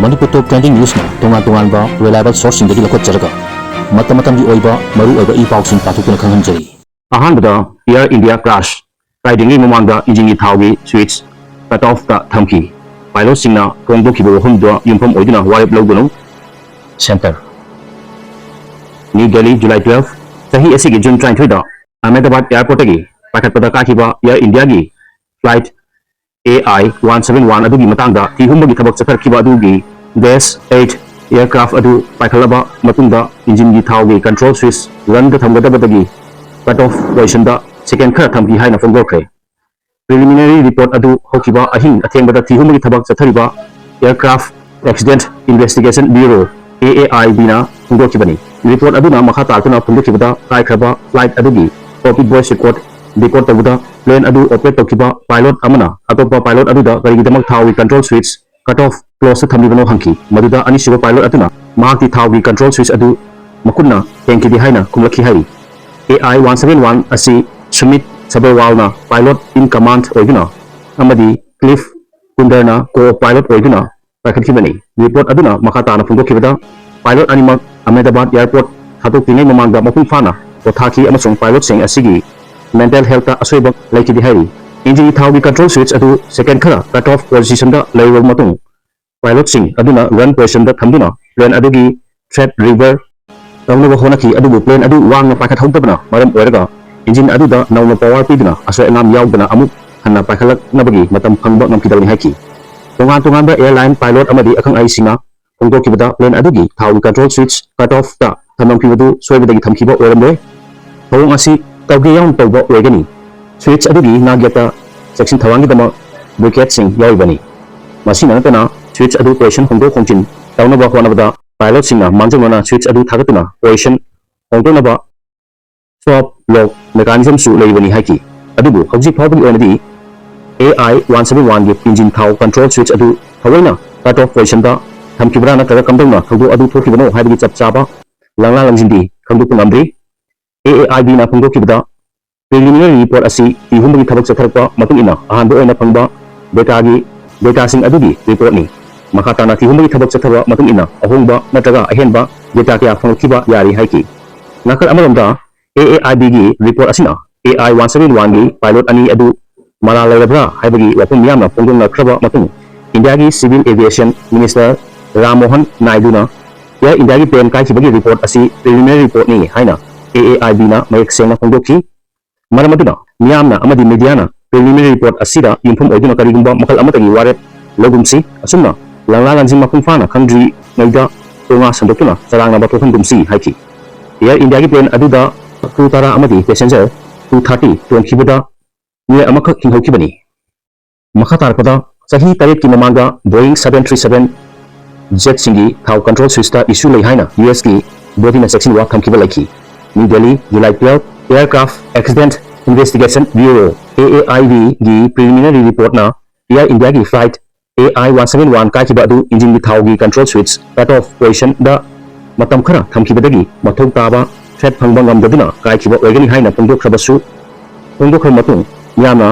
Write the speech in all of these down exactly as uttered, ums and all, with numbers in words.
ꯃꯅꯤꯄꯨꯔ ꯇꯣꯞ trending ꯅ꯭ꯌꯨꯁꯅ ꯇꯣꯉꯥꯟ ꯇꯣꯉꯥꯟꯕ reliable ꯁꯣꯔꯁꯁꯤꯡꯗꯒꯤ ꯂꯧꯈꯠꯆꯔꯒ ꯃꯇꯝ ꯃꯇꯝꯒꯤ ꯑꯣꯏꯕ ꯃꯔꯨ ꯑꯣꯏꯕ ꯏ ꯄꯥꯎꯁꯤꯡ ꯄꯥꯊꯣꯛꯇꯨꯅ ꯈꯪꯍꯟꯖꯔꯤ꯫ ꯑꯍꯥꯟꯕꯗ, Air India crash ꯀꯥꯏꯗ꯭ꯔꯤꯉꯩ ꯃꯃꯥꯡꯗ ꯏꯟꯖꯤꯟꯒꯤ ꯊꯥꯎꯒꯤ ꯁ꯭ꯋꯤꯆ ꯀꯠ ꯑꯣꯐꯇ ꯊꯝꯈꯤ꯫ ꯄꯥꯏꯂꯣꯠꯁꯤꯡꯅ ꯐꯣꯡꯗꯣꯛꯈꯤꯕ ꯋꯥꯐꯝꯗꯨꯗ ꯌꯨꯝꯐꯝ ꯑꯣꯏꯗꯨꯅ ꯋꯥꯔꯦꯞ ꯂꯧꯒꯅꯨ꯫ ꯁꯦꯟꯇꯔ꯫ ꯅ꯭ꯌꯨ ꯗꯦꯜꯂꯤ, ꯖꯨꯂꯥꯏ ꯇꯨꯋꯦꯜꯐ, ꯆꯍꯤ ꯑꯁꯤꯒꯤ ꯖꯨꯟ ꯇꯔꯥꯅꯤꯊꯣꯏꯗ ꯑꯍꯃꯦꯗꯕꯥꯗ ꯑꯦꯌꯔꯄꯣꯔꯠꯇꯒꯤ ꯄꯥꯏꯈꯠꯄꯗ ꯀꯥꯈꯤꯕ Air Indiaꯒꯤ flight A I one seven one ꯑꯗꯨꯒꯤ ꯃꯇꯥꯡꯗ ꯊꯤ ꯍꯨꯝꯕꯒꯤ ꯊꯕꯛ ꯆꯠꯊꯔꯛꯈꯤꯕ ꯑꯗꯨꯒꯤ Dash eight aircraft ꯑꯗꯨ ꯄꯥꯏꯈꯠꯂꯕ ꯃꯇꯨꯡꯗ ꯏꯟꯖꯤꯟꯒꯤ ꯊꯥꯎꯒꯤ control switch runꯗ ꯊꯝꯒꯗꯕꯗꯒꯤ ꯀꯠ ꯑꯣꯐ ꯄꯣꯖꯤꯁꯟꯗ ꯁꯦꯀꯦꯟ ꯈꯔ ꯊꯝꯈꯤ ꯍꯥꯏꯅ ꯐꯣꯡꯗꯣꯛꯈ꯭ꯔꯦ꯫ Preliminary report ꯑꯗꯨ ꯍꯧꯈꯤꯕ ꯑꯍꯤꯡ ꯑꯊꯦꯡꯕꯗ ꯊꯤ ꯍꯨꯝꯕꯒꯤ ꯊꯕꯛ ꯆꯠꯊꯔꯤꯕ Aircraft Accident Investigation Bureau, A A I Bꯅ ꯐꯣꯡꯗꯣꯛꯈꯤꯕꯅꯤ꯫ Report ꯑꯗꯨꯅ ꯃꯈꯥ ꯇꯥꯔꯛꯇꯨꯅ ꯐꯣꯡꯗꯣꯛꯈꯤꯕꯗ, ꯀꯥꯏꯈ꯭ꯔꯕ flight ꯑꯗꯨꯒꯤ cockpit voice record decode ꯇꯧꯕꯗ plane ꯑꯗꯨ operate ꯇꯧꯈꯤꯕ pilot ꯑꯃꯅ ꯑꯇꯣꯞꯄ pilot ꯑꯗꯨꯗ ꯀꯔꯤꯒꯤꯗꯃꯛ ꯊꯥꯎꯒꯤ control switch cut off closeꯇ ꯊꯝꯂꯤꯕꯅꯣ ꯍꯪꯈꯤ꯫ ꯃꯗꯨꯗ ꯑꯅꯤꯁꯨꯕ pilot ꯑꯗꯨꯅ ꯃꯍꯥꯛꯇꯤ ꯊꯥꯎꯒꯤ control switch ꯑꯗꯨ ꯃꯈꯨꯠꯅ ꯊꯦꯡꯈꯤꯗꯦ ꯍꯥꯏꯅ ꯈꯨꯝꯂꯛꯈꯤ ꯍꯥꯏꯔꯤ꯫ A I one seven one ꯑꯁꯤ ꯁꯨꯃꯤꯠ ꯁꯕꯔꯋꯥꯜꯅ pilot in command ꯑꯣꯏꯗꯨꯅ ꯑꯃꯗꯤ Cliff Kundarꯅ co-pilot ꯑꯣꯏꯗꯨꯅ ꯄꯥꯏꯈꯠꯈꯤꯕꯅꯤ꯫ Report ꯑꯗꯨꯅ ꯃꯈꯥ ꯇꯥꯅ ꯐꯣꯡꯗꯣꯛꯈꯤꯕꯗ, pilot ꯑꯅꯤꯃꯛ ꯑꯍꯃꯦꯗꯕꯥꯗ airport ꯊꯥꯗꯣꯛꯇ꯭ꯔꯤꯉꯩ ꯃꯃꯥꯡꯗ ꯃꯄꯨꯡ ꯐꯥꯅ ꯄꯣꯊꯥꯈꯤ ꯑꯃꯁꯨꯡ pilotꯁꯤꯡ ꯑꯁꯤꯒꯤ mental healthꯇ ꯑꯁꯣꯏꯕ ꯂꯩꯈꯤꯗꯦ ꯍꯥꯏꯔꯤ꯫ ꯏꯟꯖꯤꯟꯒꯤ ꯊꯥꯎꯒꯤ control switch ꯑꯗꯨ second ꯈꯔ cut off positionꯗ ꯂꯩꯔꯕ ꯃꯇꯨꯡ, pilotꯁꯤꯡ ꯑꯗꯨꯅ run positionꯗ ꯊꯝꯗꯨꯅ plane ꯑꯗꯨꯒꯤ thrust lever ꯇꯧꯅꯕ ꯍꯣꯠꯅꯈꯤ, ꯑꯗꯨꯕꯨ plane ꯑꯗꯨ ꯋꯥꯡꯅ ꯄꯥꯏꯈꯠꯍꯧꯗꯕꯅ ꯃꯔꯝ ꯑꯣꯏꯔꯒ ꯏꯟꯖꯤꯟ ꯑꯗꯨꯗ ꯅꯧꯅ power ꯄꯤꯗꯨꯅ ꯑꯁꯣꯏ ꯑꯉꯥꯝ ꯌꯥꯎꯗꯅ ꯑꯃꯨꯛ ꯍꯟꯅ ꯄꯥꯏꯈꯠꯂꯛꯅꯕꯒꯤ ꯃꯇꯝ ꯐꯪꯕ ꯉꯝꯈꯤꯗꯕꯅꯤ ꯍꯥꯏꯈꯤ꯫ ꯇꯣꯉꯥꯟ ꯇꯣꯉꯥꯟꯕ airline pilot ꯑꯃꯗꯤ ꯑꯈꯪ ꯑꯍꯩꯁꯤꯡꯅ ꯐꯣꯡꯗꯣꯛꯈꯤꯕꯗ, plane ꯑꯗꯨꯒꯤ ꯊꯥꯎꯒꯤ control switch cut offꯇ ꯊꯝꯂꯝꯈꯤꯕꯗꯨ ꯁꯣꯏꯕꯗꯒꯤ ꯊꯝꯈꯤꯕ ꯑꯣꯏꯔꯝꯂꯣꯏ꯫ ꯊꯧꯑꯣꯡ ꯑꯁꯤ ꯇꯧꯒꯦ ꯌꯥꯎꯅ ꯇꯧꯕ ꯑꯣꯏꯒꯅꯤ꯫ Switch ꯑꯗꯨꯒꯤ ꯅꯥꯛ ꯌꯦꯠꯇ ꯆꯦꯛꯁꯤꯟ ꯊꯧꯔꯥꯡꯒꯤꯗꯃꯛ briquetꯁꯤꯡ ꯌꯥꯎꯔꯤꯕꯅꯤ꯫ ꯃꯁꯤꯅ ꯅꯠꯇꯅ, switch ꯑꯗꯨ position ꯍꯣꯡꯗꯣꯛ ꯍꯣꯡꯖꯤꯟ ꯇꯧꯅꯕ ꯍꯣꯠꯅꯕꯗ pilotꯁꯤꯡꯅ ꯃꯥꯡꯖꯧꯅꯅ switch ꯑꯗꯨ ꯊꯥꯒꯠꯇꯨꯅ position ꯍꯣꯡꯗꯣꯛꯅꯕ soft lock mechanismꯁꯨ ꯂꯩꯔꯤꯕꯅꯤ ꯍꯥꯏꯈꯤ꯫ ꯑꯗꯨꯕꯨ ꯍꯧꯖꯤꯛ ꯐꯥꯎꯕꯒꯤ ꯑꯣꯏꯅꯗꯤ A I one seven oneꯒꯤ engine ꯊꯥꯎ control switch ꯑꯗꯨ ꯊꯑꯣꯏꯅ cut off positionꯗ ꯊꯝꯈꯤꯕ꯭ꯔꯥ ꯅꯠꯇ꯭ꯔꯒ ꯀꯝꯗꯧꯅ ꯊꯧꯗꯣꯛ ꯑꯗꯨ ꯊꯣꯛꯈꯤꯕꯅꯣ ꯍꯥꯏꯕꯒꯤ ꯆꯞ ꯆꯥꯕ ꯂꯥꯡꯂꯥ ꯂꯥꯡꯖꯤꯟꯗꯤ ꯈꯪꯗꯣꯛꯄ ꯉꯝꯗ꯭ꯔꯤ꯫ A A I Bꯅ ꯐꯣꯡꯗꯣꯛꯈꯤꯕꯗ, preliminary report ꯑꯁꯤ ꯊꯤꯍꯨꯝꯕꯒꯤ ꯊꯕꯛ ꯆꯠꯊꯔꯛꯄ ꯃꯇꯨꯡ ꯏꯟꯅ ꯑꯍꯥꯟꯕ ꯑꯣꯏꯅ ꯐꯪꯕ dataꯒꯤ, dataꯁꯤꯡ ꯑꯗꯨꯒꯤ reportꯅꯤ꯫ ꯃꯈꯥ ꯇꯥꯅ ꯊꯤꯍꯨꯝꯕꯒꯤ ꯊꯕꯛ ꯆꯠꯊꯕ ꯃꯇꯨꯡ ꯏꯟꯅ ꯑꯍꯣꯡꯕ ꯅꯠꯇ꯭ꯔꯒ ꯑꯍꯦꯟꯕ data ꯀꯌꯥ ꯐꯪꯂꯛꯈꯤꯕ ꯌꯥꯔꯤ ꯍꯥꯏꯈꯤ꯫ ꯅꯥꯀꯜ ꯑꯃꯔꯣꯝꯗ, A A I B ꯒꯤ report ꯑꯁꯤꯅ A I one seven one ꯒꯤ pilot ꯑꯅꯤ ꯑꯗꯨ ꯃꯔꯥꯜ ꯂꯩꯔꯕ꯭ꯔꯥ ꯍꯥꯏꯕꯒꯤ ꯋꯥꯐꯝ ꯃꯤꯌꯥꯝꯅ ꯐꯣꯡꯗꯣꯛꯅꯈ꯭ꯔꯕ ꯃꯇꯨꯡ, ꯏꯟꯗꯤꯌꯥꯒꯤ Civil Aviation Minister Ram Mohan ꯅꯥꯏꯗꯨꯅ Air India ꯒꯤ plane ꯀꯥꯏꯈꯤꯕꯒꯤ report ꯑꯁꯤ preliminary report ꯅꯤ ꯍꯥꯏꯅ A A I B ꯅ ꯃꯌꯦꯛ ꯁꯦꯡꯅ ꯐꯣꯡꯗꯣꯛꯈꯤ꯫ ꯃꯔꯝ ꯑꯗꯨꯅ ꯃꯤꯌꯥꯝꯅ ꯑꯃꯗꯤ media ꯅ preliminary report ꯑꯁꯤꯗ ꯌꯨꯝꯐꯝ ꯑꯣꯏꯗꯨꯅ ꯀꯔꯤꯒꯨꯝꯕ ꯃꯈꯜ ꯑꯃꯠꯇꯒꯤ ꯋꯥꯔꯦꯞ ꯂꯧꯒꯨꯝꯁꯤ꯫ ꯑꯁꯨꯝꯅ ꯂꯪꯂꯥ ꯂꯪꯖꯤꯡ ꯃꯄꯨꯡ ꯐꯥꯅ ꯈꯪꯗ꯭ꯔꯤꯉꯩꯗ ꯇꯣꯉꯥ ꯁꯟꯗꯣꯛꯇꯨꯅ ꯆꯔꯥꯡꯅꯕ ꯊꯣꯛꯍꯟꯒꯨꯝꯁꯤ ꯍꯥꯏꯈꯤ꯫ Air India ꯒꯤ plane ꯑꯗꯨꯗ crew ꯇꯔꯥ ꯑꯃꯗꯤ passenger two thirty ꯇꯣꯡꯈꯤꯕꯗ ꯃꯤꯑꯣꯏ ꯑꯃꯈꯛ ꯍꯤꯡꯍꯧꯈꯤꯕꯅꯤ꯫ ꯃꯈꯥ ꯇꯥꯔꯛꯄꯗ, ꯆꯍꯤ ꯇꯔꯦꯠꯀꯤ ꯃꯃꯥꯡꯗ Boeing seven three seven jet ꯁꯤꯡꯒꯤ ꯊꯥꯎ control switch ꯇ issue ꯂꯩ ꯍꯥꯏꯅ U S ꯀꯤ body ꯅ ꯆꯦꯛꯁꯤꯟꯋꯥ ꯊꯝꯈꯤꯕ ꯂꯩꯈꯤ꯫ New Delhi, July twelve, Aircraft Accident Investigation Bureau, A A I B ꯒꯤ preliminary report ꯅ Air India ꯒꯤ flight A I one seven one ꯀꯥꯏꯈꯤꯕ ꯑꯗꯨ engine ꯒꯤ ꯊꯥꯎꯒꯤ control switch cut off position ꯗ ꯃꯇꯝ ꯈꯔ ꯊꯝꯈꯤꯕꯗꯒꯤ ꯃꯊꯧ ꯇꯥꯕ thread ꯐꯪꯕ ꯉꯝꯗꯗꯨꯅ ꯀꯥꯏꯈꯤꯕ ꯑꯣꯏꯒꯅꯤ ꯍꯥꯏꯅ ꯐꯣꯡꯗꯣꯛꯈ꯭ꯔꯕꯁꯨ, ꯐꯣꯡꯗꯣꯛꯈ꯭ꯔꯕ ꯃꯇꯨꯡ ꯃꯤꯌꯥꯝꯅ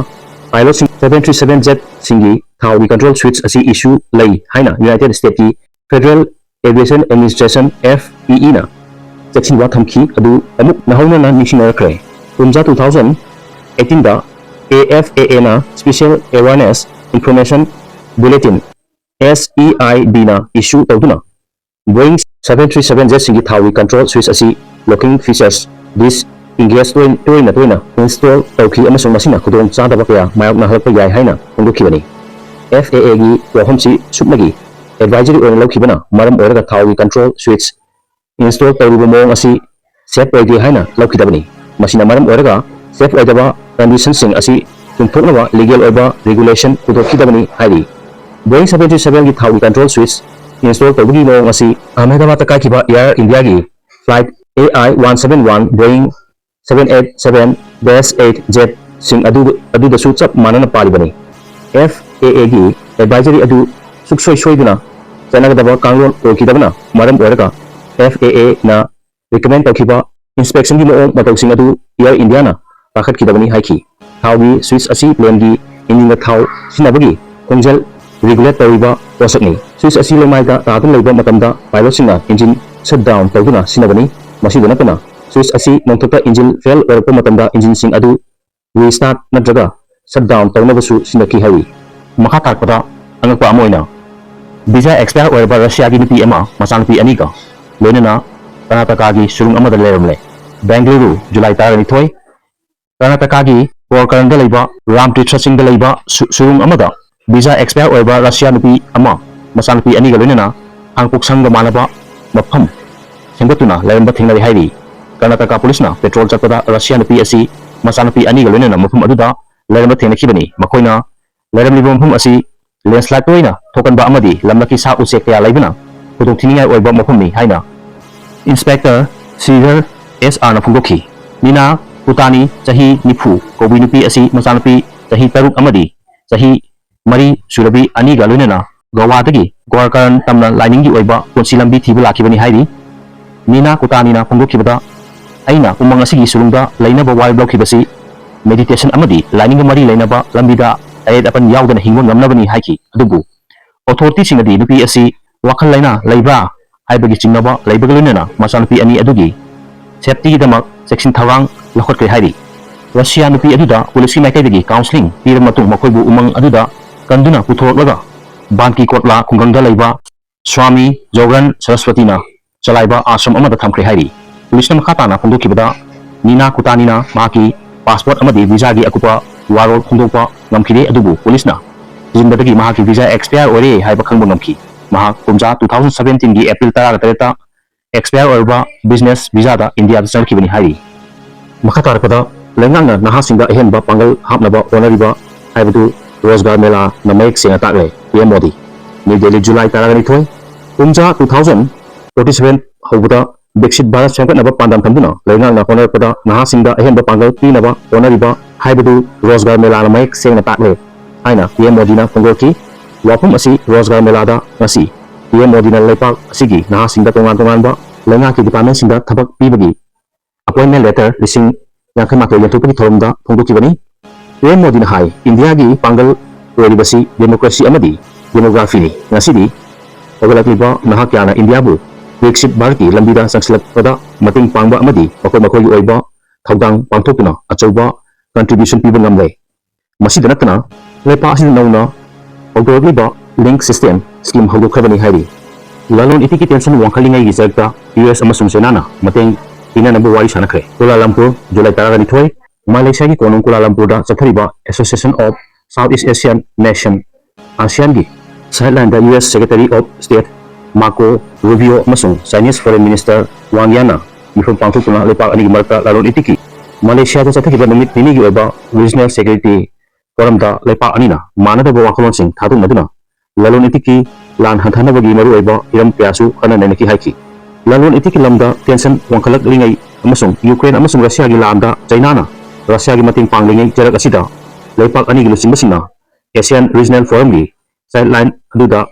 pilot ꯁꯤꯡ seven three seven jet ꯁꯤꯡꯒꯤ ꯊꯥꯎꯒꯤ control switch ꯑꯁꯤ issue ꯂꯩ ꯍꯥꯏꯅ United States ꯀꯤ Federal Aviation Administration, F A A ꯅ ꯆꯦꯛꯁꯤꯟꯋꯥ ꯊꯝꯈꯤ ꯑꯗꯨ ꯑꯃꯨꯛ ꯅꯧꯍꯧꯅꯅ ꯅꯤꯡꯁꯤꯡꯅꯔꯛꯈ꯭ꯔꯦ꯫ ꯀꯨꯝꯖꯥ two thousand eighteen the A F A A ꯅ Special Awareness Information Bulletin, S E I B ꯅ issue ꯇꯧꯗꯨꯅ Boeing seven three seven jet ꯁꯤꯡꯒꯤ ꯊꯥꯎꯒꯤ control switch ꯑꯁꯤ locking features disengage ꯇꯣꯏ-, ꯇꯣꯏꯅ ꯇꯣꯏꯅ install ꯇꯧꯈꯤ ꯑꯃꯁꯨꯡ ꯃꯁꯤꯅ ꯈꯨꯗꯣꯡ ꯆꯥꯗꯕ ꯀꯌꯥ ꯃꯥꯌꯣꯛꯅꯍꯜꯂꯛꯄ ꯌꯥꯏ ꯍꯥꯏꯅ ꯐꯣꯡꯗꯣꯛꯈꯤꯕꯅꯤ꯫ F A A ꯒꯤ ꯋꯥꯐꯝꯁꯤ ꯁꯨꯞꯅꯒꯤ advisory ꯑꯣꯏꯅ ꯂꯧꯈꯤꯕꯅ ꯃꯔꯝ ꯑꯣꯏꯔꯒ ꯊꯥꯎꯒꯤ control switch install ꯇꯧꯔꯤꯕ ꯃꯑꯣꯡ ꯑꯁꯤ safe ꯑꯣꯏꯗꯦ ꯍꯥꯏꯅ ꯂꯧꯈꯤꯗꯕꯅꯤ꯫ ꯃꯁꯤꯅ ꯃꯔꯝ ꯑꯣꯏꯔꯒ safe ꯑꯣꯏꯗꯕ condition ꯁꯤꯡ ꯑꯁꯤ ꯆꯨꯝꯊꯣꯛꯅꯕ legal ꯑꯣꯏꯕ regulation ꯄꯨꯊꯣꯛꯈꯤꯗꯕꯅꯤ ꯍꯥꯏꯔꯤ꯫ Boeing seven three seven ꯒꯤ ꯊꯥꯎꯒꯤ control switch install ꯇꯧꯕꯒꯤ ꯃꯑꯣꯡ ꯑꯁꯤ ꯑꯍꯃꯦꯗꯕꯥꯗꯇ ꯀꯥꯏꯈꯤꯕ Air India ꯒꯤ flight A I one seven one Boeing seven eight seven dash eight jet ꯁꯤꯡ ꯑꯗꯨ, ꯑꯗꯨꯗꯁꯨ ꯆꯞ ꯃꯥꯟꯅꯅ ꯄꯥꯜꯂꯤꯕꯅꯤ꯫ F A A ꯒꯤ advisory ꯑꯗꯨ ꯁꯨꯛꯁꯣꯏ ꯁꯣꯏꯗꯅ ꯆꯠꯅꯒꯗꯕ ꯀꯥꯡꯂꯣꯟ ꯑꯣꯏꯈꯤꯗꯕꯅ ꯃꯔꯝ ꯑꯣꯏꯔꯒ F A A ꯅ recommend ꯇꯧꯈꯤꯕ inspection ꯒꯤ ꯃꯑꯣꯡ ꯃꯇꯧꯁꯤꯡ ꯑꯗꯨ Air India ꯅ ꯇꯥꯈꯠꯈꯤꯗꯕꯅꯤ ꯍꯥꯏꯈꯤ꯫ ꯊꯥꯎꯒꯤ switch ꯑꯁꯤ plane ꯒꯤ engine ꯗ ꯊꯥꯎ ꯁꯤꯖꯤꯟꯅꯕꯒꯤ ꯈꯣꯡꯖꯦꯜ regulate ꯇꯧꯔꯤꯕ ꯄꯣꯠꯁꯛꯅꯤ꯫ Switch ꯑꯁꯤ ꯂꯩꯃꯥꯏꯗ ꯇꯥꯗꯨꯅ ꯂꯩꯕ ꯃꯇꯝꯗ pilotꯁꯤꯡꯅ engine shut down ꯇꯧꯗꯨꯅ ꯁꯤꯖꯤꯟꯅꯕꯅꯤ꯫ ꯃꯁꯤꯗ ꯅꯠꯇꯅ, switch ꯑꯁꯤ ꯅꯣꯡꯊꯛꯇ engine fail ꯑꯣꯏꯔꯛꯄ ꯃꯇꯝꯗ engineꯁꯤꯡ ꯑꯗꯨ restart ꯅꯠꯇ꯭ꯔꯒ shut down ꯇꯧꯅꯕꯁꯨ ꯁꯤꯖꯤꯟꯅꯈꯤ ꯍꯥꯏꯔꯤ꯫ ꯃꯈꯥ ꯇꯥꯔꯛꯄꯗ ꯑꯉꯛꯄ ꯑꯃ ꯑꯣꯏꯅ, visa expire ꯑꯣꯏꯔꯕ ꯔꯁꯤꯌꯥꯒꯤ ꯅꯨꯄꯤ ꯑꯃ ꯃꯆꯥꯅꯨꯄꯤ ꯑꯅꯤꯒ ꯂꯣꯏꯅꯅ ꯀꯔꯅꯥꯇꯀꯥꯒꯤ ꯁꯨꯔꯨꯡ ꯑꯃꯗ ꯂꯩꯔꯝꯂꯦ꯫ ꯕꯦꯡꯒꯂꯨꯔꯨ, ꯖꯨꯂꯥꯏ ꯇꯔꯥꯅꯤꯊꯣꯏ, ꯀꯔꯅꯥꯇꯀꯥꯒꯤ ꯒꯣꯔꯀꯔꯟꯗ ꯂꯩꯕ ꯔꯥꯝꯇꯤꯔꯊ ꯁꯤꯡꯗ ꯂꯩꯕ ꯁꯨ-, ꯁꯨꯔꯨꯡ ꯑꯃꯗ visa expire ꯑꯣꯏꯔꯕ ꯔꯁꯤꯌꯥ ꯅꯨꯄꯤ ꯑꯃ ꯃꯆꯥꯅꯨꯄꯤ ꯑꯅꯤꯒ ꯂꯣꯏꯅꯅ ꯍꯥꯡꯄꯣꯛꯁꯪꯒ ꯃꯥꯟꯅꯕ ꯃꯐꯝ ꯁꯦꯝꯒꯠꯇꯨꯅ ꯂꯩꯔꯝꯕ ꯊꯦꯡꯅꯔꯦ ꯍꯥꯏꯔꯤ꯫ ꯀꯔꯅꯥꯇꯀꯥ ꯄꯨꯂꯤꯁꯅ patrol ꯆꯠꯄꯗ ꯔꯁꯤꯌꯥ ꯅꯨꯄꯤ ꯑꯁꯤ ꯃꯆꯥꯅꯨꯄꯤ ꯑꯅꯤꯒ ꯂꯣꯏꯅꯅ ꯃꯐꯝ ꯑꯗꯨꯗ ꯂꯩꯔꯝꯕ ꯊꯦꯡꯅꯈꯤꯕꯅꯤ꯫ ꯃꯈꯣꯏꯅ ꯂꯩꯔꯝꯂꯤꯕ ꯃꯐꯝ ꯑꯁꯤ landslide ꯇꯣꯏꯅ ꯊꯣꯛꯀꯟꯕ ꯑꯃꯗꯤ ꯂꯝꯂꯛꯀꯤ ꯁꯥ ꯎꯆꯦꯛ ꯀꯌꯥ ꯂꯩꯕꯅ ꯈꯨꯗꯣꯡꯊꯤꯅꯤꯡꯉꯥꯏ ꯑꯣꯏꯕ ꯃꯐꯝꯅꯤ ꯍꯥꯏꯅ Inspector ꯁ꯭ꯔꯤꯙꯔ ꯑꯦꯁ ꯑꯥꯔꯅ ꯐꯣꯡꯗꯣꯛꯈꯤ꯫ ꯅꯤꯅꯥ ꯀꯨꯇꯥꯅꯤ, ꯆꯍꯤ ꯅꯤꯐꯨ, ꯀꯧꯕꯤ ꯅꯨꯄꯤ ꯑꯁꯤ ꯃꯆꯥꯅꯨꯄꯤ ꯆꯍꯤ ꯇꯔꯨꯛ ꯑꯃꯗꯤ ꯆꯍꯤ ꯃꯔꯤ ꯁꯨꯔꯕꯤ ꯑꯅꯤꯒ ꯂꯣꯏꯅꯅ ꯒꯋꯥꯗꯒꯤ ꯒꯣꯔꯀꯔꯟ ꯇꯝꯅ ꯂꯥꯏꯅꯤꯡꯒꯤ ꯑꯣꯏꯕ ꯄꯨꯟꯁꯤ ꯂꯝꯕꯤ ꯊꯤꯕ ꯂꯥꯛꯈꯤꯕꯅꯤ ꯍꯥꯏꯔꯤ꯫ ꯅꯤꯅꯥ ꯀꯨꯇꯥꯅꯤꯅ ꯐꯣꯡꯗꯣꯛꯈꯤꯕꯗ, ꯑꯩꯅ ꯎꯃꯪ ꯑꯁꯤꯒꯤ ꯁꯨꯔꯨꯡꯗ ꯂꯩꯅꯕ ꯋꯥꯔꯦꯞ ꯂꯧꯈꯤꯕꯁꯤ meditation ꯑꯃꯗꯤ ꯂꯥꯏꯅꯤꯡꯒ ꯃꯔꯤ ꯂꯩꯅꯕ ꯂꯝꯕꯤꯗ ꯑꯌꯦꯠ ꯑꯄꯟ ꯌꯥꯎꯗꯅ ꯍꯤꯡꯕ ꯉꯝꯅꯕꯅꯤ ꯍꯥꯏꯈꯤ꯫ ꯑꯗꯨꯕꯨ authorityꯁꯤꯡꯅꯗꯤ ꯅꯨꯄꯤ ꯑꯁꯤ ꯋꯥꯈꯜ ꯂꯩꯅꯥ ꯂꯩꯕ꯭ꯔꯥ ꯍꯥꯏꯕꯒꯤ ꯆꯤꯡꯅꯕ ꯂꯩꯕꯒ ꯂꯣꯏꯅꯅ ꯃꯆꯥꯅꯨꯄꯤ ꯑꯅꯤ ꯑꯗꯨꯒꯤ safetyꯒꯤꯗꯃꯛ ꯆꯦꯛꯁꯤꯟ ꯊꯧꯔꯥꯡ ꯂꯧꯈꯠꯈ꯭ꯔꯦ ꯍꯥꯏꯔꯤ꯫ ꯔꯁꯤꯌꯥ ꯅꯨꯄꯤ ꯑꯗꯨꯗ ꯄꯨꯂꯤꯁꯀꯤ ꯃꯥꯏꯀꯩꯗꯒꯤ counselling ꯄꯤꯔꯕ ꯃꯇꯨꯡ ꯃꯈꯣꯏꯕꯨ ꯎꯃꯪ ꯑꯗꯨꯗ ꯀꯟꯗꯨꯅ ꯄꯨꯊꯣꯔꯛꯂꯒ ꯕꯥꯟꯀꯤ ꯀꯣꯠꯂꯥ ꯈꯨꯡꯒꯪꯗ ꯂꯩꯕ ꯁ꯭ꯋꯥꯃꯤ ꯖꯣꯒ꯭ꯔꯟ ꯁꯔꯁꯋꯇꯤꯅ ꯆꯂꯥꯏꯕ ꯑꯥꯁ꯭ꯔꯝ ꯑꯃꯗ ꯊꯝꯈ꯭ꯔꯦ ꯍꯥꯏꯔꯤ꯫ ꯄꯨꯂꯤꯁꯅ ꯃꯈꯥ ꯇꯥꯅ ꯐꯣꯡꯗꯣꯛꯈꯤꯕꯗ, ꯅꯤꯅꯥ ꯀꯨꯇꯥꯅꯤꯅ ꯃꯍꯥꯛꯀꯤ passport ꯑꯃꯗꯤ visaꯒꯤ ꯑꯀꯨꯞꯄ ꯋꯥꯔꯣꯜ ꯐꯣꯡꯗꯣꯛꯄ ꯉꯝꯈꯤꯗꯦ, ꯑꯗꯨꯕꯨ ꯄꯨꯂꯤꯁꯅ ꯊꯤꯖꯤꯟꯕꯗꯒꯤ ꯃꯍꯥꯛꯀꯤ visa expire ꯑꯣꯏꯔꯦ ꯍꯥꯏꯕ ꯈꯪꯕ ꯉꯝꯈꯤ꯫ ꯃꯍꯥꯛ ꯀꯨꯝꯖꯥ two thousand seventeenꯒꯤ April ꯇꯔꯥꯒ ꯇꯔꯦꯠꯇ expire ꯑꯣꯏꯔꯕ business visaꯗ ꯏꯟꯗꯤꯌꯥꯗ ꯆꯪꯂꯛꯈꯤꯕꯅꯤ ꯍꯥꯏꯔꯤ꯫ ꯃꯈꯥ ꯇꯥꯔꯛꯄꯗ, ꯂꯩꯉꯥꯛꯅ ꯅꯍꯥꯁꯤꯡꯗ ꯑꯍꯦꯟꯕ ꯄꯥꯡꯒꯜ ꯍꯥꯞꯅꯕ ꯍꯣꯠꯅꯔꯤꯕ ꯍꯥꯏꯕꯗꯨ ꯔꯣꯖꯒꯥꯔ ꯃꯦꯂꯥꯅ ꯃꯌꯦꯛ ꯁꯦꯡꯅ ꯇꯥꯛꯂꯦ, P M Modi. New Delhi, ꯖꯨꯂꯥꯏ ꯇꯔꯥꯅꯤꯊꯣꯏ, ꯀꯨꯝꯖꯥ two thousand forty seven ꯍꯧꯕꯗ ꯕꯤꯛꯁꯤꯠ ꯚꯥꯔꯠ ꯁꯦꯝꯒꯠꯅꯕ ꯄꯥꯟꯗꯝ ꯊꯝꯗꯨꯅ ꯂꯩꯉꯥꯛꯅ ꯍꯣꯠꯅꯔꯛꯄꯗ ꯅꯍꯥꯁꯤꯡꯗ ꯑꯍꯦꯟꯕ ꯄꯥꯡꯒꯜ ꯄꯤꯅꯕ ꯍꯣꯠꯅꯔꯤꯕ ꯍꯥꯏꯕꯗꯨ ꯔꯣꯖꯒꯥꯔ ꯃꯦꯂꯥꯅ ꯃꯌꯦꯛ ꯁꯦꯡꯅ ꯇꯥꯛꯂꯦ ꯍꯥꯏꯅ ꯄꯤ ꯑꯦꯝ ꯃꯣꯗꯤꯅ ꯐꯣꯡꯗꯣꯛꯈꯤ꯫ ꯋꯥꯐꯝ ꯑꯁꯤ ꯔꯣꯖꯒꯥꯔ ꯃꯦꯂꯥꯗ ꯉꯁꯤ ꯄꯤ ꯑꯦꯝ ꯃꯣꯗꯤꯅ ꯂꯩꯄꯥꯛ ꯑꯁꯤꯒꯤ ꯅꯍꯥꯁꯤꯡꯗ ꯇꯣꯉꯥꯟ ꯇꯣꯉꯥꯟꯕ ꯂꯩꯉꯥꯛꯀꯤ departmentꯁꯤꯡꯗ ꯊꯕꯛ ꯄꯤꯕꯒꯤ appointment letter ꯂꯤꯁꯤꯡ ꯌꯥꯡꯈꯩ ꯃꯥꯊꯣꯏ ꯌꯦꯟꯊꯣꯛꯄꯒꯤ ꯊꯧꯔꯝꯗ ꯐꯣꯡꯗꯣꯛꯈꯤꯕꯅꯤ꯫ ꯄꯤ ꯑꯦꯝ ꯃꯣꯗꯤꯅ ꯍꯥꯏ, ꯏꯟꯗꯤꯌꯥꯒꯤ ꯄꯥꯡꯒꯜ ꯑꯣꯏꯔꯤꯕꯁꯤ democracy ꯑꯃꯗꯤ Demographyꯅꯤ꯫ ꯉꯁꯤꯗꯤ ꯍꯧꯒꯠꯂꯛꯂꯤꯕ ꯅꯍꯥ ꯀꯌꯥꯅ ꯏꯟꯗꯤꯌꯥꯕꯨ ꯕ꯭ꯔꯤꯛꯁꯤꯠ ꯚꯥꯔꯠꯀꯤ ꯂꯝꯕꯤꯗ ꯆꯪꯁꯤꯜꯂꯛꯄꯗ ꯃꯇꯦꯡ ꯄꯥꯡꯕ ꯑꯃꯗꯤ ꯃꯈꯣꯏ ꯃꯈꯣꯏꯒꯤ ꯑꯣꯏꯕ ꯊꯧꯗꯥꯡ ꯄꯥꯡꯊꯣꯛꯇꯨꯅ ꯑꯆꯧꯕ contribution ꯄꯤꯕ ꯉꯝꯂꯦ꯫ ꯃꯁꯤꯗ ꯅꯠꯇꯅ ꯂꯩꯄꯥꯛ ꯑꯁꯤꯗ ꯅꯧꯅ ꯍꯧꯗꯣꯔꯛꯂꯤꯕ link system scheme ꯍꯧꯗꯣꯛꯈ꯭ꯔꯕꯅꯤ ꯍꯥꯏꯔꯤ꯫ ꯂꯂꯣꯟ ꯏꯇꯤꯛꯀꯤ tension ꯋꯥꯡꯈꯠꯂꯤꯉꯩꯒꯤ ꯆꯔꯛꯇ ꯌꯨ ꯑꯦꯁ ꯑꯃꯁꯨꯡ ꯆꯩꯅꯥꯅ ꯃꯇꯦꯡ ꯄꯤꯅꯅꯕ ꯋꯥꯔꯤ ꯁꯥꯟꯅꯈ꯭ꯔꯦ꯫ ꯀꯨꯂꯥꯂꯝꯄꯨꯔ, ꯖꯨꯂꯥꯏ ꯇꯔꯥꯒ ꯅꯤꯊꯣꯏ, ꯃꯂꯦꯁꯤꯌꯥꯒꯤ ꯀꯣꯅꯨꯡ ꯀꯨꯂꯥꯂꯝꯄꯨꯔꯗ ꯆꯠꯊꯔꯤꯕ Association of Southeast Asian Nation, ASEANꯒꯤ sidelineꯗ U S Secretary of State Marco Rubio ꯑꯃꯁꯨꯡ Chinese Foreign Minister Wang Yinꯅ ꯃꯤꯐꯝ ꯄꯥꯡꯊꯣꯛꯇꯨꯅ ꯂꯩꯄꯥꯛ ꯑꯅꯤꯒꯤ ꯃꯔꯛꯇ ꯂꯂꯣꯟ ꯏꯇꯤꯛꯀꯤ ꯃꯂꯦꯁꯤꯌꯥꯗ ꯆꯠꯊꯈꯤꯕ ꯅꯨꯃꯤꯠ ꯅꯤꯅꯤꯒꯤ ꯑꯣꯏꯕ Regional Security Forumꯗ ꯂꯩꯄꯥꯛ ꯑꯅꯤꯅ ꯃꯥꯟꯅꯗꯕ ꯋꯥꯈꯜꯂꯣꯟꯁꯤꯡ ꯊꯥꯗꯣꯛꯅꯗꯨꯅ ꯂꯂꯣꯟ ꯏꯇꯤꯛꯀꯤ ꯂꯥꯟ ꯍꯟꯊꯅꯕꯒꯤ ꯃꯔꯨꯑꯣꯏꯕ ꯍꯤꯔꯝ ꯀꯌꯥꯁꯨ ꯈꯟꯅ ꯅꯩꯅꯈꯤ ꯍꯥꯏꯈꯤ꯫ ꯂꯂꯣꯟ ꯏꯇꯤꯛꯀꯤ ꯂꯝꯗ tension ꯋꯥꯡꯈꯠꯂꯛꯂꯤꯉꯩ ꯑꯃꯁꯨꯡ ꯌꯨꯀ꯭ꯔꯦꯟ ꯑꯃꯁꯨꯡ ꯔꯁꯤꯌꯥꯒꯤ ꯂꯥꯟꯗ ꯆꯩꯅꯥꯅ ꯔꯁꯤꯌꯥꯒꯤ ꯃꯇꯦꯡ ꯄꯥꯡꯂꯤꯉꯩ ꯆꯔꯛ ꯑꯁꯤꯗ ꯂꯩꯄꯥꯛ ꯑꯅꯤꯒꯤ ꯂꯨꯆꯤꯡꯕꯁꯤꯡꯅ ASEAN Regional Forumꯒꯤ sidelineꯗ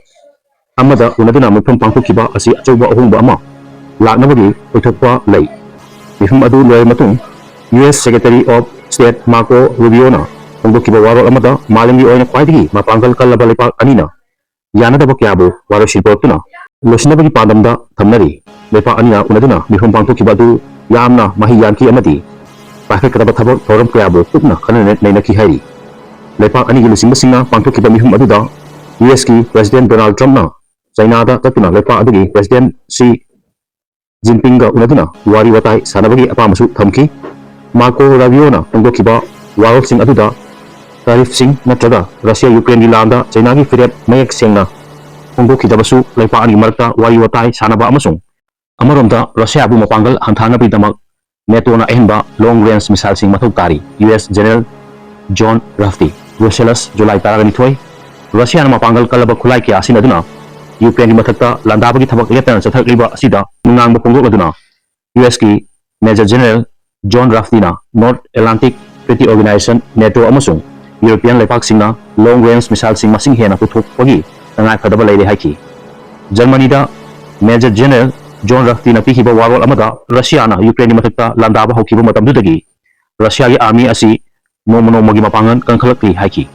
ꯑꯃꯗ ꯎꯅꯗꯨꯅ ꯃꯤꯐꯝ ꯄꯥꯡꯊꯣꯛꯈꯤꯕ ꯑꯁꯤ ꯑꯆꯧꯕ ꯑꯍꯣꯡꯕ ꯑꯃ ꯂꯥꯛꯅꯕꯒꯤ ꯑꯣꯏꯊꯣꯛꯄ ꯂꯩ꯫ ꯃꯤꯐꯝ ꯑꯗꯨ ꯂꯣꯏꯔꯕ ꯃꯇꯨꯡ, U S Secretary of State Marco Rubioꯅ ꯐꯣꯡꯗꯣꯛꯈꯤꯕ ꯋꯥꯔꯣꯜ ꯑꯃꯗ ꯃꯥꯂꯦꯝꯒꯤ ꯑꯣꯏꯅ ꯈ꯭ꯋꯥꯏꯗꯒꯤ ꯃꯄꯥꯡꯒꯜ ꯀꯜꯂꯕ ꯂꯩꯄꯥꯛ ꯑꯅꯤꯅ ꯌꯥꯅꯗꯕ ꯀꯌꯥꯕꯨ ꯋꯥꯔꯣꯏꯁꯤꯟ ꯄꯨꯔꯛꯇꯨꯅ ꯂꯣꯏꯁꯤꯟꯅꯕꯒꯤ ꯄꯥꯟꯗꯝꯗ ꯊꯝꯅꯔꯤ꯫ ꯂꯩꯄꯥꯛ ꯑꯅꯤꯅ ꯎꯅꯗꯨꯅ ꯃꯤꯐꯝ ꯄꯥꯡꯊꯣꯛꯈꯤꯕ ꯑꯗꯨ ꯌꯥꯝꯅ ꯃꯍꯩ ꯌꯥꯟꯈꯤ ꯑꯃꯗꯤ ꯄꯥꯏꯈꯠꯀꯗꯕ ꯊꯕꯛ ꯊꯧꯔꯝ ꯀꯌꯥꯕꯨ ꯀꯨꯞꯅ ꯈꯟꯅ ꯅꯩꯅꯈꯤ ꯍꯥꯏꯔꯤ꯫ ꯂꯩꯄꯥꯛ ꯑꯅꯤꯒꯤ ꯂꯨꯆꯤꯡꯕꯁꯤꯡꯅ ꯄꯥꯡꯊꯣꯛꯈꯤꯕ ꯃꯤꯐꯝ ꯑꯗꯨꯗ ꯌꯨ ꯑꯦꯁꯀꯤ President Donald Trumpꯅ ꯆꯩꯅꯥꯗ ꯆꯠꯇꯨꯅ ꯂꯩꯄꯥꯛ ꯑꯗꯨꯒꯤ President Xi Jinpingꯒ ꯎꯅꯗꯨꯅ ꯋꯥꯔꯤ ꯋꯥꯇꯥꯏ ꯁꯥꯟꯅꯕꯒꯤ ꯑꯄꯥꯝꯕꯁꯨ ꯊꯝꯈꯤ꯫ Marco Rubioꯅ ꯐꯣꯡꯗꯣꯛꯈꯤꯕ ꯋꯥꯔꯣꯜꯁꯤꯡ ꯑꯗꯨꯗ tariffꯁꯤꯡ ꯅꯠꯇ꯭ꯔꯒ ꯔꯁꯤꯌꯥ ꯌꯨꯀ꯭ꯔꯦꯟꯒꯤ ꯂꯥꯟꯗ ꯆꯩꯅꯥꯒꯤ ꯐꯤꯔꯦꯞ ꯃꯌꯦꯛ ꯁꯦꯡꯅ ꯐꯣꯡꯗꯣꯛꯈꯤꯗꯕꯁꯨ ꯂꯩꯄꯥꯛ ꯑꯅꯤꯒꯤ ꯃꯔꯛꯇ ꯋꯥꯔꯤ ꯋꯥꯇꯥꯏ ꯁꯥꯟꯅꯕ ꯑꯃꯁꯨꯡ ꯑꯃꯔꯣꯝꯗ ꯔꯁꯤꯌꯥꯕꯨ ꯃꯄꯥꯡꯒꯜ ꯍꯟꯊꯅꯕꯒꯤꯗꯃꯛ NATOꯅ ꯑꯍꯦꯟꯕ long range missileꯁꯤꯡ ꯃꯊꯧ ꯇꯥꯔꯤ꯫ U S General John Rafty, Brussels, July ꯇꯔꯥꯒ ꯅꯤꯊꯣꯏ, ꯔꯁꯤꯌꯥꯅ ꯃꯄꯥꯡꯒꯜ ꯀꯜꯂꯕ ꯈꯨꯠꯂꯥꯏ ꯀꯌꯥ ꯁꯤꯖꯤꯟꯅꯗꯨꯅ ꯌꯨꯀ꯭ꯔꯦꯟꯒꯤ ꯃꯊꯛꯇ ꯂꯥꯟꯗꯥꯕꯒꯤ ꯊꯕꯛ ꯂꯦꯞꯇꯅ ꯆꯠꯊꯔꯛꯂꯤꯕ ꯑꯁꯤꯗ ꯅꯨꯡꯅꯥꯡꯕ ꯐꯣꯡꯗꯣꯛꯂꯗꯨꯅ ꯌꯨ ꯑꯦꯁꯀꯤ Major General John Raftyꯅ North Atlantic Treaty Organization, NATO ꯑꯃꯁꯨꯡ European ꯂꯩꯄꯥꯛꯁꯤꯡꯅ long range missileꯁꯤꯡ ꯃꯁꯤꯡ ꯍꯦꯟꯅ ꯄꯨꯊꯣꯛꯄꯒꯤ ꯇꯉꯥꯏ ꯐꯗꯕ ꯂꯩꯔꯦ ꯍꯥꯏꯈꯤ꯫ ꯖꯔꯃꯅꯤꯗ Major General John Raftyꯅ ꯄꯤꯈꯤꯕ ꯋꯥꯔꯣꯜ ꯑꯃꯗ ꯔꯁꯤꯌꯥꯅ ꯌꯨꯀ꯭ꯔꯦꯟꯒꯤ ꯃꯊꯛꯇ ꯂꯥꯟꯗꯥꯕ ꯍꯧꯈꯤꯕ ꯃꯇꯝꯗꯨꯗꯒꯤ ꯔꯁꯤꯌꯥꯒꯤ army ꯑꯁꯤ ꯅꯣꯡꯃ ꯅꯣꯡꯃꯒꯤ ꯃꯄꯥꯡꯒꯜ ꯀꯟꯈꯠꯂꯛꯂꯤ ꯍꯥꯏꯈꯤ꯫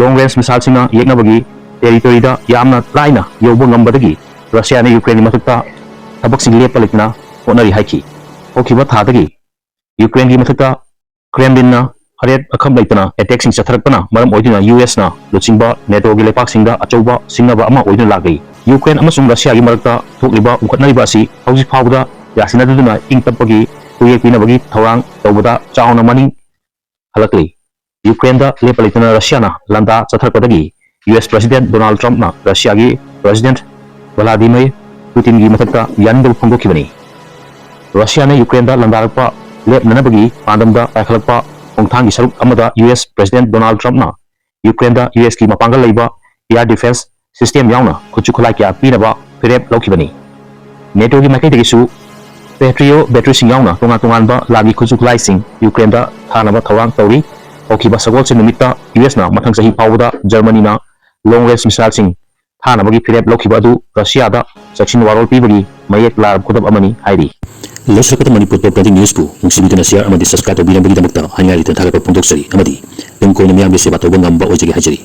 Long range missileꯁꯤꯡꯅ ꯌꯦꯛꯅꯕꯒꯤ territoryꯗ ꯌꯥꯝꯅ ꯂꯥꯏꯅ ꯌꯧꯕ ꯉꯝꯕꯗꯒꯤ ꯔꯁꯤꯌꯥꯅ ꯌꯨꯀ꯭ꯔꯦꯟꯒꯤ ꯃꯊꯛꯇ ꯊꯕꯛꯁꯤꯡ ꯂꯦꯞꯄ ꯂꯩꯇꯅ ꯍꯣꯠꯅꯔꯤ ꯍꯥꯏꯈꯤ꯫ ꯍꯧꯈꯤꯕ ꯊꯥꯗꯒꯤ ꯌꯨꯀ꯭ꯔꯦꯟꯒꯤ ꯃꯊꯛꯇ ꯀ꯭ꯔꯦꯝꯂꯤꯟꯅ ꯑꯔꯦꯠ ꯑꯈꯝ ꯂꯩꯇꯅ ꯑꯦꯇꯦꯛꯁꯤꯡ ꯆꯠꯊꯔꯛꯄꯅ ꯃꯔꯝ ꯑꯣꯏꯗꯨꯅ ꯌꯨ ꯑꯦꯁꯅ ꯂꯨꯆꯤꯡꯕ ꯅꯦꯇꯣꯒꯤ ꯂꯩꯄꯥꯛꯁꯤꯡꯗ ꯑꯆꯧꯕ ꯁꯤꯡꯅꯕ ꯑꯃ ꯑꯣꯏꯗꯨꯅ ꯂꯥꯛꯂꯤ꯫ ꯌꯨꯀ꯭ꯔꯦꯟ ꯑꯃꯁꯨꯡ ꯔꯁꯤꯌꯥꯒꯤ ꯃꯔꯛꯇ ꯊꯣꯛꯂꯤꯕ ꯎꯪꯈꯠꯅꯔꯤꯕ ꯑꯁꯤ ꯍꯧꯖꯤꯛ ꯐꯥꯎꯕꯗ ꯌꯥꯁꯤꯟꯅꯗꯨꯅ ꯏꯪ ꯇꯞꯄꯒꯤ ꯈꯨꯌꯦꯛ ꯄꯤꯅꯕꯒꯤ ꯊꯧꯔꯥꯡ ꯇꯧꯕꯗ ꯆꯥꯎꯅ ꯃꯅꯤꯡ ꯍꯜꯂꯛꯂꯤ꯫ ꯌꯨꯀ꯭ꯔꯦꯟꯗ ꯂꯦꯞꯄ ꯂꯩꯇꯅ ꯔꯁꯤꯌꯥꯅ ꯂꯥꯟꯗꯥ ꯆꯠꯊꯔꯛꯄꯗꯒꯤ ꯌꯨ ꯑꯦꯁ ꯄ꯭ꯔꯦꯁꯤꯗꯦꯟꯠ ꯗꯣꯅꯥꯜꯗ ꯇ꯭ꯔꯝꯞꯅ ꯔꯁꯤꯌꯥꯒꯤ ꯄ꯭ꯔꯦꯁꯤꯗꯦꯟꯠ ꯚ꯭ꯂꯥꯗꯤꯃꯤꯔ ꯄꯨꯇꯤꯟꯒꯤ ꯃꯊꯛꯇ ꯌꯥꯅꯤꯡꯗꯕ ꯐꯣꯡꯗꯣꯛꯈꯤꯕꯅꯤ꯫ ꯔꯁꯤꯌꯥꯅ ꯌꯨꯀ꯭ꯔꯦꯟꯗ ꯂꯥꯟꯗꯥꯔꯛꯄ ꯂꯦꯞꯅꯅꯕꯒꯤ ꯄꯥꯟꯗꯝꯗ ꯄꯥꯏꯈꯠꯂꯛꯄ ꯈꯣꯡꯊꯥꯡꯒꯤ ꯁꯔꯨꯛ ꯑꯃꯗ ꯌꯨ ꯑꯦꯁ ꯄ꯭ꯔꯦꯁꯤꯗꯦꯟꯠ ꯗꯣꯅꯥꯜꯗ ꯇ꯭ꯔꯝꯞꯅ ꯌꯨꯀ꯭ꯔꯦꯟꯗ ꯌꯨ ꯑꯦꯁꯀꯤ ꯃꯄꯥꯡꯒꯜ ꯂꯩꯕ air defence system ꯌꯥꯎꯅ ꯈꯨꯠꯁꯨ ꯈꯨꯠꯂꯥꯏ ꯀꯌꯥ ꯄꯤꯅꯕ ꯐꯤꯔꯦꯞ ꯂꯧꯈꯤꯕꯅꯤ꯫ ꯅꯦꯇꯣꯒꯤ ꯃꯥꯏꯀꯩꯗꯒꯤꯁꯨ ꯄꯦꯇ꯭ꯔꯤꯌꯣ ꯕꯦꯇ꯭ꯔꯤꯁꯤꯡ ꯌꯥꯎꯅ ꯇꯣꯉꯥꯟ ꯇꯣꯉꯥꯟꯕ ꯂꯥꯟꯒꯤ ꯈꯨꯠꯁꯨ ꯈꯨꯠꯂꯥꯏꯁꯤꯡ ꯌꯨꯀ꯭ꯔꯦꯟꯗ ꯊꯥꯅꯕ ꯊꯧꯔꯥꯡ ꯇꯧꯔꯤ꯫ ꯍꯧꯈꯤꯕ ꯁꯒꯣꯜꯁꯦꯟ ꯅꯨꯃꯤꯠꯇ ꯌꯨ ꯑꯦꯁꯅ ꯃꯊꯪ ꯆꯍꯤ ꯐꯥꯎꯕꯗ ꯖꯔꯃꯅꯤꯅ long range missileꯁꯤꯡ ꯊꯥꯅꯕꯒꯤ ꯐꯤꯔꯦꯞ ꯂꯧꯈꯤꯕ ꯑꯗꯨ ꯔꯁꯤꯌꯥꯗ ꯆꯦꯛꯁꯤꯟ ꯋꯥꯔꯣꯜ ꯄꯤꯕꯒꯤ ꯃꯌꯦꯛ ꯂꯥꯔꯕ ꯈꯨꯗꯝ ꯑꯃꯅꯤ ꯍꯥꯏꯔꯤ꯫ ꯂꯧꯁꯤꯔꯛꯄꯗ ꯃꯅꯤꯄꯨꯔ Top Trending Newsꯄꯨ ꯅꯨꯡꯁꯤꯕꯤꯗꯨꯅ share ꯑꯃꯗꯤ subscribe ꯇꯧꯕꯤꯅꯕꯒꯤꯗꯃꯛꯇ ꯍꯥꯏꯅꯤꯡꯉꯥꯏ ꯂꯩꯇꯅ ꯊꯥꯒꯠꯄ ꯐꯣꯡꯗꯣꯛꯆꯔꯤ ꯑꯃꯗꯤ ꯇꯨꯡ ꯀꯣꯏꯅ ꯃꯤꯌꯥꯝꯒꯤ ꯁꯦꯕꯥ ꯇꯧꯕ ꯉꯝꯕ ꯑꯣꯏꯖꯒꯦ ꯍꯥꯏꯖꯔꯤ꯫